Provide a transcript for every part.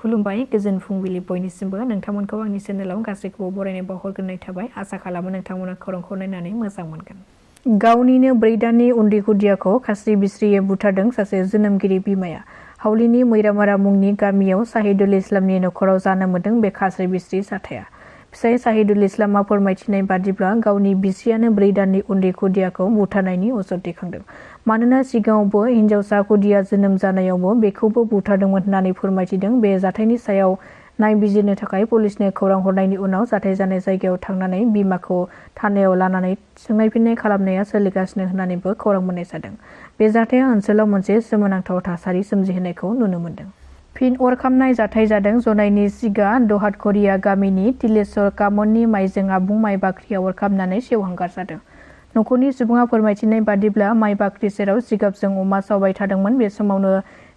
खुलुमबाय गोजोन फुंबिलि बयनिसिमबो नोंथांमोनखौ आंनि चेनेलाव गासैखौबो बरायनाय बावहरग्रोनाय थाबाय आसा खालामो नोंथांमोना खौरांखौ नायनानै मोजां मोनगोन। गावनिनो 4 दाननि उन्दै खुदियाखौ खास्रि बिस्रियै बुथारदों सासे जोनोमगिरि बिमाया। हावलिनि मैरामारा मुंनि गामियाव साहिदुल इस्लामनि नखराव जानो मोनदों बे खास्रि बिस्रि जाथाया। फिसाय साहिदुल इस्लामा फोरमायथिनाय बादिब्ला गावनि बिसियानो 4 दाननि उन्दै खुदियाखौ बुथारनायनि अजद दैखांदों। मानोना सिगाङावबो हिन्जावसा खुदिया जोनोम जानायावबो बेखौबो बुथारदोंमोन होननानै फोरमायथिदों। बे जाथायनि सायाव नायबिजिरनो थाखाय पुलिसनो खौरां हरनायनि उनाव जाथाय जानाय जायगायाव थांनानै बिमाखौ थानायाव लानानै सोंनाय फिन्नाय खालामनाया सोलिगासिनो होननानैबो खौरां मोननाय जादों। बे जाथाया ओनसोलाव मोनसे सोमोनांथाव थासारि सोमजिहोनायखौ नुनो मोन्दों। फिन अर खामनाय जाथाय जादों जनाइनि सिगा दहातखरिया गामिनि तिलेश्वर कामननि माइजों आबुं माइ बाख्रिया अर खामनानै सेवहांगार जादों। नखरनि सुबुङा फोरमायथिनाय बादिब्ला माइ बाख्रि सेराव जिगाबजों अमा सावबाय थादोंमोन। बे समावनो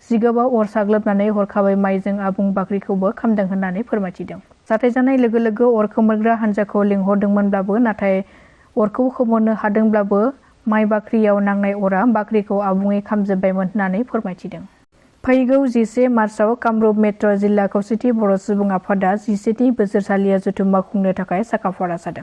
जिगाबाव अर साग्लोबनानै हरखाबै माइजों आबुं बाख्रिखौबो खामदों होननानै फोरमायथिदों। जाथाय जानाय लोगो लोगो अर खोमोरग्रा हान्जाखौ लिंहरदोंमोनब्लाबो नाथाय अरखौ खोमोरनो हादोंब्लाबो माइ बाख्रियाव नांनाय अरा बाख्रिखौ आबुङै खामजोब्बायमोन होननानै फोरमायथिदों। फैगौ 11 मार्चआव कामरुप मेट्र' जिल्ला खौसेथि बर' सुबुं आफादा 11थि बोसोरसालिया जथुम्मा खुंनो थाखाय साखाफारा जादों।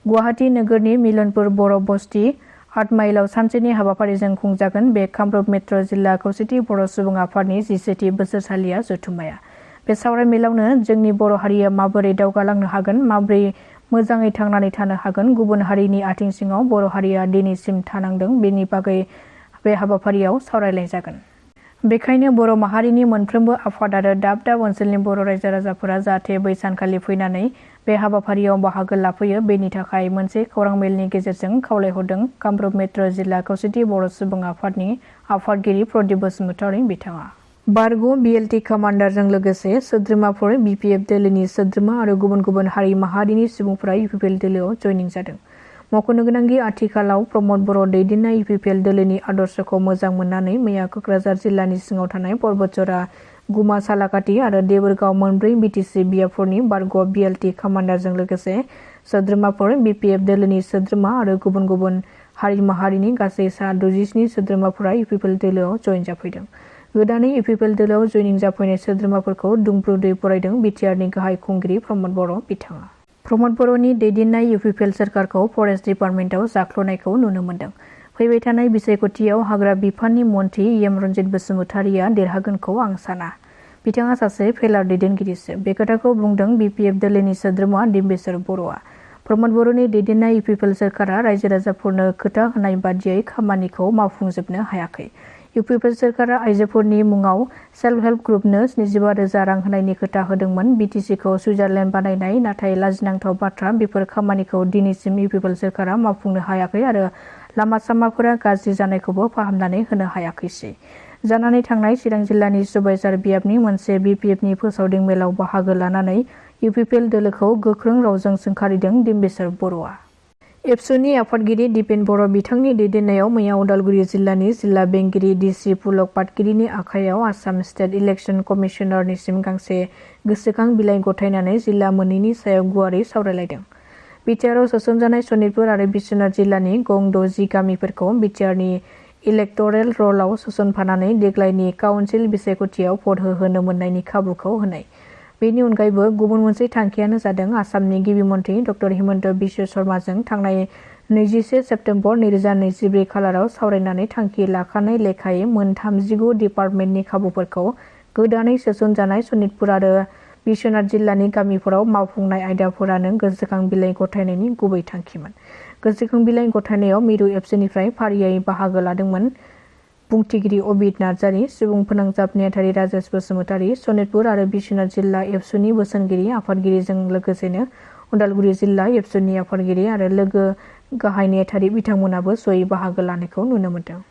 गुवाहाटी नोगोरनि मिलनपुर बर' बस्ति 8 माइलाव सानसेनि हाबाफारिजों खुंजागोन बे कामरुप मेट्र' जिल्ला खौसेथि बर' सुबुं आफादनि 11थि बोसोरसालिया जथुम्माया। बे सावरायमेलावनो जोंनि बर' हारिया माबोरै दावगालांनो हागोन, माबोरै मोजाङै थांनानै थानो हागोन, गुबुन हारिनि आथिं सिङाव बर' हारिया दिनैसिम थानांदों बेनि बागै बे हाबाफारियाव सावरायलाय जागोन। बेखायनो बर' माहारिनि मोनफ्रोमबो आफाद आरो दाब दाब ओनसोलनि बर' रायजो राजाफोरा जाहाथे बै सानखालि फैनानै बे हाबाफारियाव बाहागो लाफैयो बेनि थाखाय मोनसे खौरां मेलनि गेजेरजों खावलायहरदों कामरुप मेट्र' जिल्ला खौसेथि बर' सुबुं आफादनि आफादगिरि प्रदीप बसुमतारी बिथाङा। बारग' BLT कामान्डारजों लोगोसे सोद्रोमाफोर BPF दोलोनि सोद्रोमा आरो गुबुन गुबुन हारि माहारिनि सुबुंफोरा UPPL दोलोआव जयनिं जादों। मख'नो गोनांदि आथिखालाव प्रमद बर' दैदेननाय UPPL दोलोनि आदर्शखौ मोजां मोननानै मैया क'क्राझार जिल्लानि सिङाव थानाय पर्बतजरा, गुमा सालाकाटि आरो देबोरगाव मोनब्रै BTC बियाबफोरनि बारग' BLT कामान्डारजों लोगोसे सोद्रोमाफोर BPF दोलोनि सोद्रोमा आरो गुबुन गुबुन हारि माहारिनि गासै सा 67 सोद्रोमाफोरा UPPL दोलोआव जयेन जाफैदों। गोदानै UPPL दोलोआव जयनिं जाफैनाय सोद्रोमाफोरखौ दुंब्रुदै बरायदों बिटिआरनि गाहाय खुंगिरि प्रमद बर' बिथाङा। प्रमद बर'नि दैदेननाय UPPL सोरखारखौ फरेस्ट डिपार्टमेन्टआव जाख्ल'नायखौ नुनो मोन्दों। फैबाय थानाय बिसायख'थियाव हाग्रा बिफाननि मन्थ्रि एम रन्जित बसुमतारीया देरहागोनखौ आं साना। बिथाङा सासे फेलार दैदेनगिरिसो। बे खोथाखौ बुंदों BPF दोलोनि सोद्रोमा दिम्बेश्वर बर'आ। प्रमद बर'नि दैदेननाय UPPL सोरखारा रायजो राजाफोरनो खोथा होनाय बादियै खामानिखौ मावफुंजोबनो हायाखै। UPPL सोरखारा आइजोफोरनि मुङाव सेल्फ हेल्प ग्रुपनो 75,000 रां होनायनि खोथा होदोंमोन। BTCखौ सुइजारलेण्ड बानायनाय, नाथाय लाजिनांथाव बाथ्रा बेफोर खामानिखौ दिनैसिम UPPL सोरखारा मावफुंनो हायाखै आरो लामा सामाफोरा गाज्रि जानायखौबो फाहामनानै होनो हायाखैसै। जानानै थांनाय चिरां जिल्लानि सुबाइझार बियाबनि मोनसे BPFनि फोसावदिं मेलाव बाहागो लानानै UPPL दोलोखौ गोख्रों रावजों सोंखारिदों दिम्बेश्वर बर'आ। एबसुनि आफादगिरि दिपेन बर' बिथांनि दैदेननायाव मैया उदालगुरि जिल्लानि जिल्ला बेंगिरि DC पुलक पाटगिरिनि आखायाव आसाम स्टेट इलेक्सन कमिसनारनिसिम गांसे गोसोखां बिलाइ गथायनानै जिल्ला मोननैनि सायाव गुवारै सावरायलायदों। बिटिआरआव सोसनजानाय सनितपुर आरो बिश्वनाथ जिल्लानि गं 60 गामिफोरखौ बिटिआरनि इलेक्टरेल रलआव सोसनफानानै देग्लायनि काउन्सिल बिसायख'थियाव भट होहोनो मोननायनि खाबुखौ होनाय। बेनि अनगायैबो गुबुन मोनसे थांखियानो जादों आसामनि गिबि मन्थ्रि डक्टर हिमन्त बिश्व शर्माजों थांनाय 21 सेप्तेम्बर 2024 खालाराव सावरायनानै थांखि लाखानाय लेखायै मोन 39 डिपार्टमेन्टनि खाबुफोरखौ गोदानै सोसनजानाय सनितपुर आरो बिश्वनाथ जिल्लानि गामिफोराव मावफुंनाय आयदाफोरानो गोसोखां बिलाइ गथायनायनि गुबै थांखिमोन। गोसोखां बिलाइ गथायनायाव मिरु एबसुनिफ्राय फारियै बाहागो लादोंमोन बुंथिगिरि अबिद नार्जारी, सुबुं फोनांजाब नेहाथारि राजेश बसुमतारी, सनितपुर आरो बिश्वनाथ जिल्ला एबसुनि बोसोनगिरि आफादगिरिजों लोगोसेनो उदालगुरि जिल्ला एबसुनि आफादगिरि आरो लोगो गाहाय नेहाथारि बिथांमोनाबो जयै बाहागो लानायखौ नुनो मोन्दों।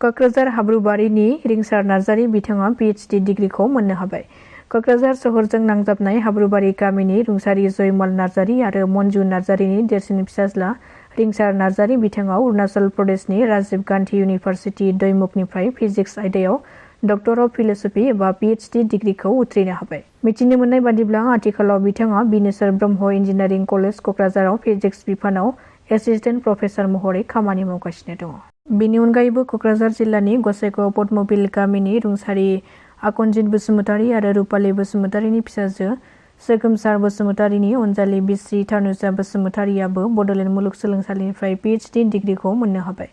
क'क्राझार हाब्रुबारिनि रिंसार नार्जारी बिथाङा PhD डिग्रीखौ मोननो हाबाय। क'क्राझार सहरजों नांजाबनाय हाब्रुबारि गामिनि रुंसारि जयमाल नार्जारी आरो मन्जु नार्जारीनि देरसिन फिसाज्ला रिंसार नार्जारी बिथाङा अरुणाचल प्रदेशनि राजीव गान्धी इउनिभार्सिटि दैमुखनिफ्राय फिजिक्स आयदायाव डक्टर अफ फिलसफि एबा PhD डिग्रीखौ उथ्रिनो हाबाय। मिथिनो मोननाय बादिब्ला आथिखालाव बिथाङा बिनेश्वर ब्रह्म इन्जिनियारिं कलेज क'क्राझाराव फिजिक्स बिफानाव एसिस्टेन्ट प्रफेसार महरै खामानि मावगासिनो दङ। बेनि अनगायैबो क'क्राझार जिल्लानि गसाइगाव पद्मबिल गामिनि रुंसारि आकनजित बसुमतारी आरो रुपाली बसुमतारीनि फिसाजो सोगोमसार बसुमतारीनि अनजालि बिसि थानुजा बसुमतारीयाबो बड'लेण्ड मुलुगसोलोंसालिनिफ्राय PhD डिग्रीखौ मोननो हाबाय।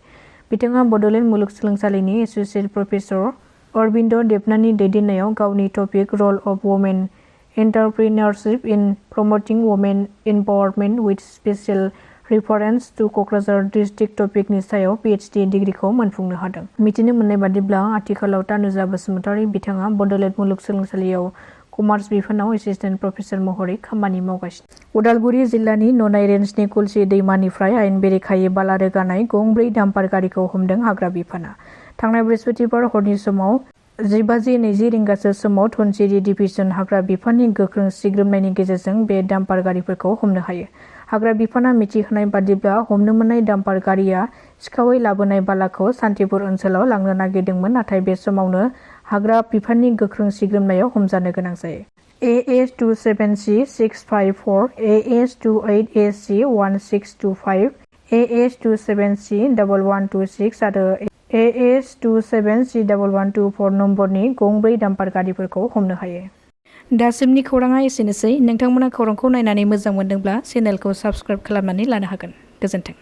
बिथाङा बड'लेण्ड मुलुगसोलोंसालिनि एस'सिएट प्रफेसर अरबिन्द देबनानि दैदेननायाव गावनि topic role of women entrepreneurship in promoting women empowerment with special reference to Kokrajhar district टपिकनि सायाव PhD डिग्रीखौ मोनफुंनो हादों। मिथिनो मोननाय बादिब्ला आथिखालाव तानुजा बसुमतारी बिथाङा बड'लेण्ड मुलुगसोलोंसालियाव कमार्स बिफानाव एसिस्टेन्ट प्रफेसर महरै खामानि मावगासिनो। उदालगुरि जिल्लानि ननाय रेन्जनि कुलसि दैमानिफ्राय आयेन बेरेखायै बाला रोगानाय गंब्रै डाम्पार गारिखौ हमदों हाग्रा बिफाना। थांनाय बृहस्पतिबार हरनि समाव 10:20 रिंगासो समाव धनसिरि डिभिजन हाग्रा बिफाननि गोख्रों सिग्रोमनायनि गेजेरजों बे डाम्पार गारिफोरखौ हमनो हायो। हाग्रा बिफाना मिथिहोनाय बादिब्ला हमनो मोननाय डाम्पार गारिया सिखावै लाबोनाय बालाखौ सान्तिपुर ओनसोलाव लांनो नागिरदोंमोन, नाथाय बे समावनो हाग्रा बिफाननि गोख्रों सिग्रोमनायाव हमजानो गोनां जायो। AS27C654, AS28AC1625, AS27C1126 आरो AS27C1124 नम्बरनि गंब्रै डाम्पार गारिफोरखौ हमनो हायो। दासिमनि खौराङा एसेनोसै। नोंथांमोना खौरांखौ नायनानै मोजां मोनदोंब्ला चेनेलखौ साबस्क्राइब खालामनानै लानो हागोन। गोजोन्थों।